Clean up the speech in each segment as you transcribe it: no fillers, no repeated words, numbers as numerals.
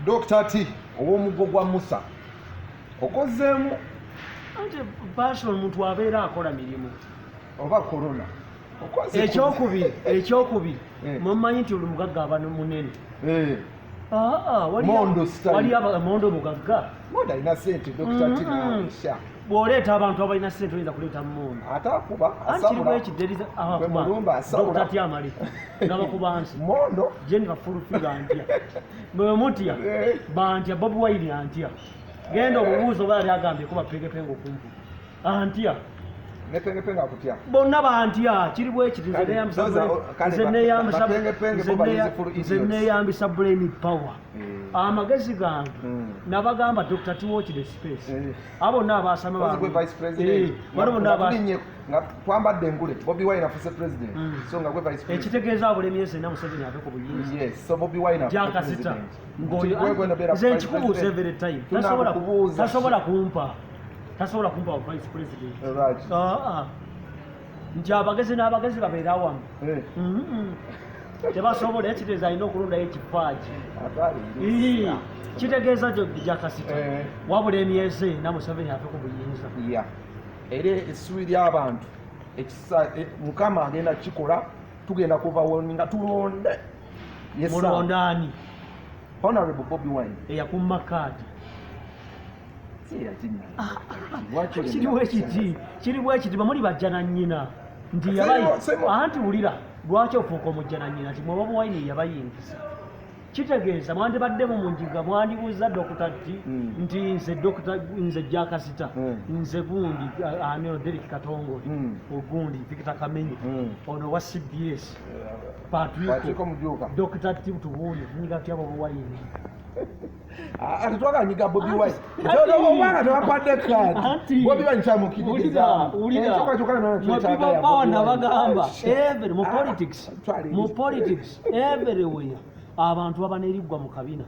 Dr. T ow'omuggo gwa Musa okozeemu. Anti passion, omuntu abeera akola mirimu. Oba corona okoze. Ekyokubiri, mumanyi nti oli mugagga, aba munene. Ah, Mondo style. Wali mondo mugagga. Mondo alina sente, Dr. T. Nawisha. Bw'oleeta abantu abalina sente, oyinza kuleeta mumondo? Ate akuba. Anti kirimu asabula. ekideriza. Gwe mulumba asabula. Dr. T amali nga bakuba nsi. Mondo. Jennifer Fulfiga antya, bwe mutya. Bantya. Bobi Wine antya. Genda omubuuzo oba yali agambye kuba pengepenge okumpu antya. Ne pengepenge akutya. Bonna bantya. Kiri bwe kiti, nze Kale nze bapengepenge bo bayizi full nze idiots. neeyambisa brain power, amagezi gange. Nabagamba, Dr. T, watch the space. Abo bonna abasama. Ozi gwe vice president. Bano bonna Nga tulinye nga twambadde engule, Bobi Wine afuse president. So nga gwe vice president. Ekitegeeza abula emyezi 4 Museveni ave ku buyinza. Yes, so Bobi Wine afuse Jakasita president. ng'oyo Gwe gwenda beera nze vice nkikubuuza president. every time, tasobola Tunakubuuza. tasobola kumpa wa vice president. Right. Ah, ah. Nti abagezi n'abagezi babeera awamu. Tebasobola. Ekitegeeza alina okulondayo ekifaagi. Atali. Ii, kitegeeza Jakasita wabula emyezi 4 Museveni ave ku buyinza. Yeah. Era essuubi ly'abantu ekisa Mukama agenda kukikola, tugenda kuva nga tulonde. Yes, sir. Mulondaani? Honorable Bobi Wine. Eyakumma kaadi? Si yakinya. Lwaki Kiri bwe kiti, kiri bwe kiti, bamuli bajja na nnyina nti anti wulira, lwaki ofuuka omujja na nnyina nti mwe Bobi Wine yabayingiza? Kitegeeza mwandibaddemu mu njiga, mwandibuuza Dr. T nti nze Dr. nze Jakasita, nze gundi, ani ono, Derek Katongole, ogundi Victor Kamenyi, ono wa CBS Patrick Patrico, Mujuuka. Dr. T, tubuulire, tunyiga tutya Bobi Wine? Ah, tetwagala nyiga Bobi Wine. Anti Obanga tebakwadde kaadi. Bobi Wine kyamukiririza. Wulira. Enkyukakyuka yonna twetaaga ya Power. Bobi Wine. Nabagamba every mu politics, Twala mu politics everywhere, abantu baba n'eriggwa mu kabina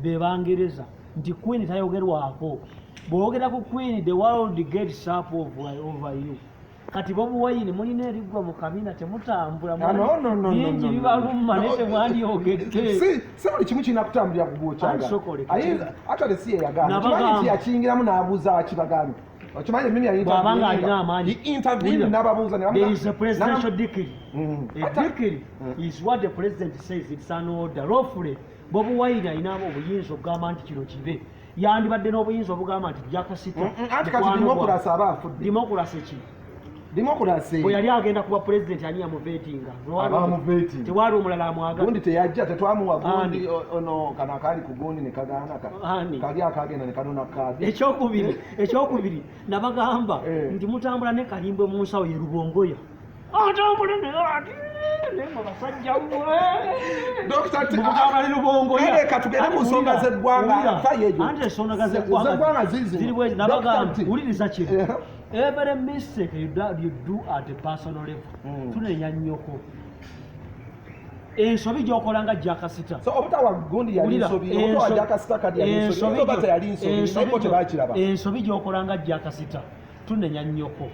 be bangereza nti queen tayogerwako. Bw'oyogera ku queen, the world gets up over you. Kati Bobi Wine mulina eriggwa mu kabina, temutambula. Ah, no, no, no, no, Bingi no, no. bibaluma, naye No, temwandyogedde. Si buli kimu kirina kutambulira ku gw'okyagala. Anti sokole, Actually si ye yagaana. Nabagamba. Okimanyi nti yakiyingiramu n'abuuza akibagambe. Okimanyi emimi yali Bw'abanga alina amaanyi. He intervened Wulira. n'ababuuza ne There is a presidential decree. A decree is what the president says. It's an order. Lawfully, Bobi Wine alina obuyinza okugamba nti kino kibe. Yandibadde n'obuyinza obugamba nti Jakasita. Anti kati democracy aba afudde. Democracy ki? Democracy. Bwe yali agenda kuba president, ani yamuvetinga? Abamuvetinga. Tewali omulala amwagala. Gundi teyajja, tetwamuwa gundi. Ani? Ono kano akaali ku gundi ne kagaana Ani? kali akagenda ne kanona kaadi. Ekyokubiri, nabagamba nti mutambula ne kalimbwe mu nsawo ye Rubongoya. Atambule naye ati naye mwe basajja mmwe. Dr. T, Mugamba ne Rubongoya. Kale katugende mu nsonga z'eggwanga. Fayo egyo. Anti ensonga z'eggwanga Z'eggwanga ziizino. ziri bwe Dr. nabagamba, T. wuliriza kino. Every mistake you do at a personal level, tunenya nnyoko. Ensobi gy'okola nga Jakasita. So obutawa gundi yali Wulira, nsobi, obutawa Jakasita kadi yali nsobi, oba teyali nsobi, naye bo tebakiraba. Ensobi gy'okola nga Jakasita, tunenya nnyoko.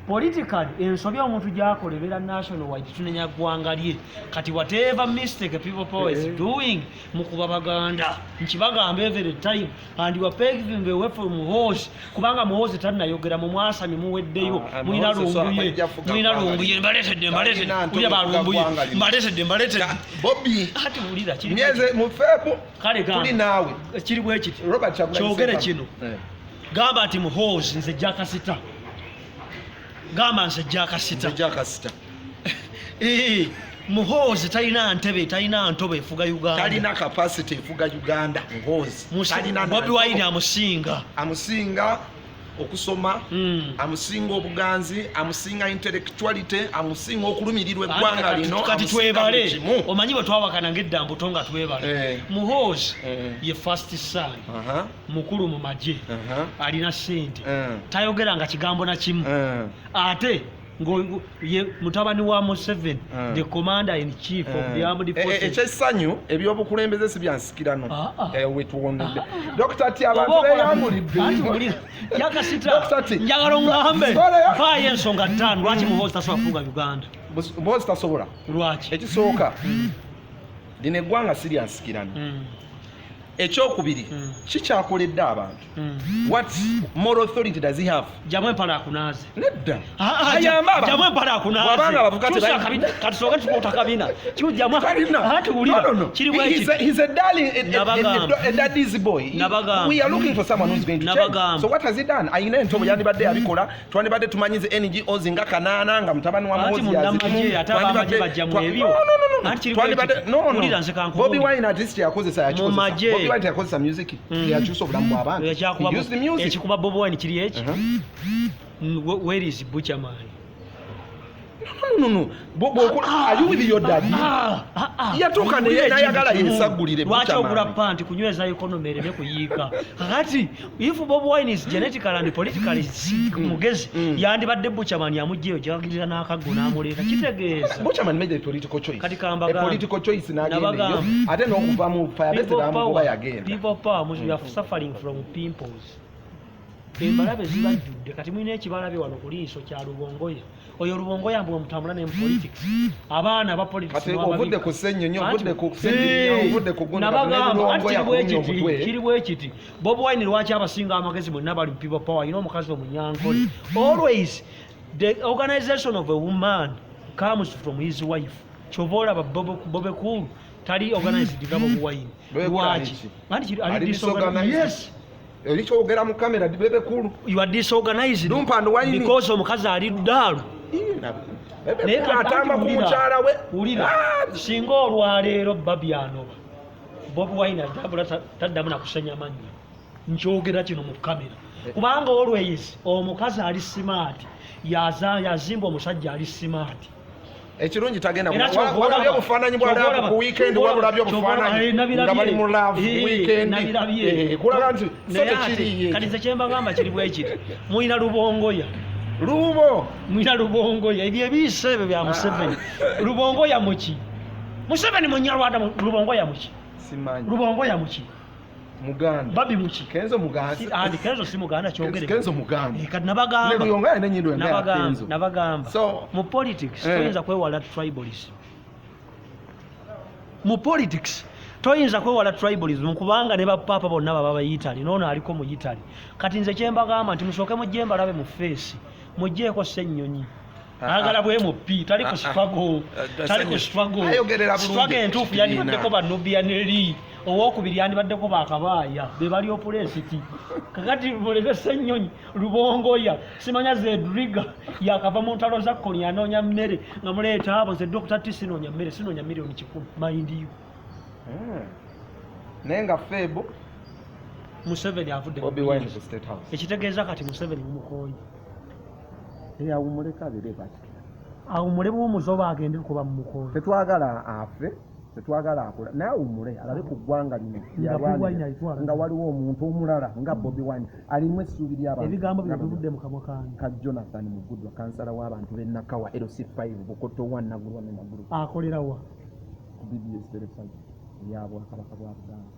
Politically, ensobi omuntu gy'akola ebeera national wide, tunenya ggwanga lye. Kati whatever mistake People Power is doing mukuba Baganda, nkibagamba every time, and you are paving the way for Muhoozi, kubanga Muhoozi tannayogera, mu mwasami muweddeyo. Ah, Mulina Muhoozi so Lumbuye, ajja kufuga mulina ggwanga Lumbuye, lino. mbaleetedde, mbaleetedde. Talina Wulira ntobo balumbuye, kufuga ggwanga lino. mbaleetedde, mbaleetedde. Bobi, Ati wulira, kiri myezi mu Feb Kale gamba. tuli naawe. Kiri bwe kiti. Robert Kyagulanyi Kyogere Ssentamu. kino. Gamba nti Muhoozi, nze Jakasita, gamba nze Jakasita. Nze Jakasita. Eh, Muhoozi talina ntebe, talina ntobo efuga Uganda. Talina capacity efuga Uganda, Muhoozi. Talina Bobi na- Wine amusinga. Amusinga okusoma, amusinga obuganzi, amusinga intellectuality, amusinga okulumirirwa eggwanga lino. Kati Amusinga twebale. buli kimu. Omanyi bwe twawakana ng'eddambuto nga twebale. Muhoozi ye first son, mukulu mu magye, alina ssente, tayogeranga kigambo na kimu, ate ye mutabani wa Museveni, the commander in chief of the armed forces. Ekyessanyu, ebyobukulembeze si byansikirano. Ah, ah. Wetuwonedde, Dr. T, abantu Oba anti beyambulidde. wulira, Jakasita, Dr. T. njagala oŋŋambe, Sorry. mpaayo ensonga 5 lwaki Muhoozi tasobola kufuga Uganda. Muhoozi tasobola. Lwaki? Ekisooka, lino eggwanga si lyansikirano. Ekyokubiri, kikyakoledde abantu. What moral authority does he have? Jamu empala akunaaze. Nedda. Ah, ah, Ayamba abantu. Jamu empala akunaaze. Bw'abanga abavuka Kyusa tebalina- akabina, katusooke tukuuta kabina. Kyujjamu Talina. anti wulira. No, no, no. Kiri bwe He's kiti. he's a darling, Nabagamba. a daddy's boy. Nabagamba. We are looking for someone who's going to change. Nabagamba. So what has he done? Ayina entobo yandibadde yabikola. Twandibadde tumanyize NGOs nga kanaana nga mutabani wa Anti Muhoozi munnamagye, yazirimu. ate ab'amagye bajja mu ebyo. No, no, no, no. Anti kiri bwe Twandibadde kiti. no, no. Wulira nze kankubuulire. Bobi Wine at least yakozesa yakikozesa. Mu magye. Bobi Wine yakozesa music. Yakyusa obulamu bw'abantu. He used the music. Ekikuba Bobi Wine kiri eki? Where is Butcherman? No, no, no. Are you with your daddy? Ah, ah, ah. Yatuuka Wulira ekintu n'ayagala kimu. yesaggulire Lwaki Butcherman. ogula panti kunyweza economy ereme kuyiika? Kakati if Bobi Wine is genetically and politically mugezi, yandibadde Butcherman amugyeyo gyagirira n'akaggo n'amuleeta. Kitegeeza Butcherman made a political choice. Kati kambagamba. A political choice n'agenda eyo. Nabagamba. Ate n'okuva mu Firebase People bamugoba power, yagenda. people power, you are suffering from pimples. Embalabe zibajjudde. Kati mulina ekibalabe wano ku liiso kya Lubongoya. Oyo Lubongoya mbwe mutambula ne mu politics, abaana aba politics Kati mwababika. ovudde ku Ssennyonyi, ovudde ku Anti- Ssegirinya, Hey, ovudde ku gundi, kati nabagamba, anti ne kiri Lubongoya bwe kulumya kiti, omutwe. kiri bwe kiti. Bobi Wine lwaki abasinga amagezi mwenna bali mu people power? Alina omukazi omunyankole. Always the organization of a woman comes from his wife. Kyova olaba Bobi Cool tali organized nga Bobi Wine. Bebe Cool ali Lwaki? ki? Anti kiri Ali ali disorganized. disorganized. Yes. Eri kyogera mu kamera, Bebe Cool. You are disorganized Dump and wine. because omukazi ali ddaalu. Bebe Naye Cool kati atamba ku wulira, mukyala we. Wulira, Ah! singa olwaleero Babi anoba Bobi Wine atambula taddamu nakusenya mannyo. Nkyogera kino mu kamera kubanga always omukazi ali smart yazimba omusajja ali smart. Ekirungi tagenda Era kyova walabye olaba- obufaananyi bwa kyova love olaba- ku weekend, kyova walabye olaba- kyova olaba- obufaananyi nabirabye. nga bali mu love weekend. Nabirabye. Kulaga nti so Naye ate, tekiriiyo. kati nze kyembagamba kiri bwe kiti, mulina Lubongoya. Lubo. Mulina Lubongoya. Ebyo ebiisa ebyo bya Museveni. Lubongoya muki? Museveni munyarwanda. Lubongoya muki? Simanyi. Lubongoya muki? Muganda. Babi muki? Kenzo muganda. Andi Kenzo si muganda, kyogere. Kenzo muganda. Kati nabagamba. Ne Luyonga alina ennyindo nga ya Nabagamba, Kenzo. nabagamba. Mu politics toyinza kwewala tribalism. Mu politics toyinza kwewala tribalism kubanga ne bapaapa bonna baba bayitali, noono aliko mu Italy. Kati nze kyembagamba nti musooke mujje mbalabe mu face, mugjeeko Ssennyonyi. Ayagala bwe mu P, tali ku struggle, tali ku struggle. Ayogerera bulungi Struggle entuufu ekibiina. yandibaddeko ba Nubian Lee, owokubiri yandibaddeko bakabaaya be bali opulesiti. Kakati muleke Ssennyonyi, Lubongoya, simanya Zedriga yakava mu ntalo za Kony anoonya mmere nga muleeta abo. Nze Dr. T sinoonya mmere, sinoonya miliyoni 100, mind you. Naye nga Feb Museveni avudde mu Bobi Wine buyinza. ku State House. Ekitegeeza kati Museveni mumukooye. Awumuleko abeere bakitula. Awumule buwumuzi oba agende kuba mumukooye? Tetwagala afe, tetwagala akola, naye awumule alabe ku ggwanga lino Nga Bobi Wine lyalwanirira, alitwala. Nga waliwo omuntu omulala nga Bobi Wine alimu essuubi ly'abantu. Ebigambo bino Nga bivudde mu kamwa kange. Ka Jonathan Mugudwa, kansala w'abantu b'e Nakawa, LC5, Bukoto 1, Nagulwa ne Nagulu. Akolera wa? Ku BBS Television eya Bwakabaka bwa Buganda.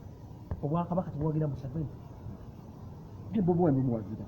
Obwakabaka tebuwagira Museveni. Bobi Wine bumuwagira.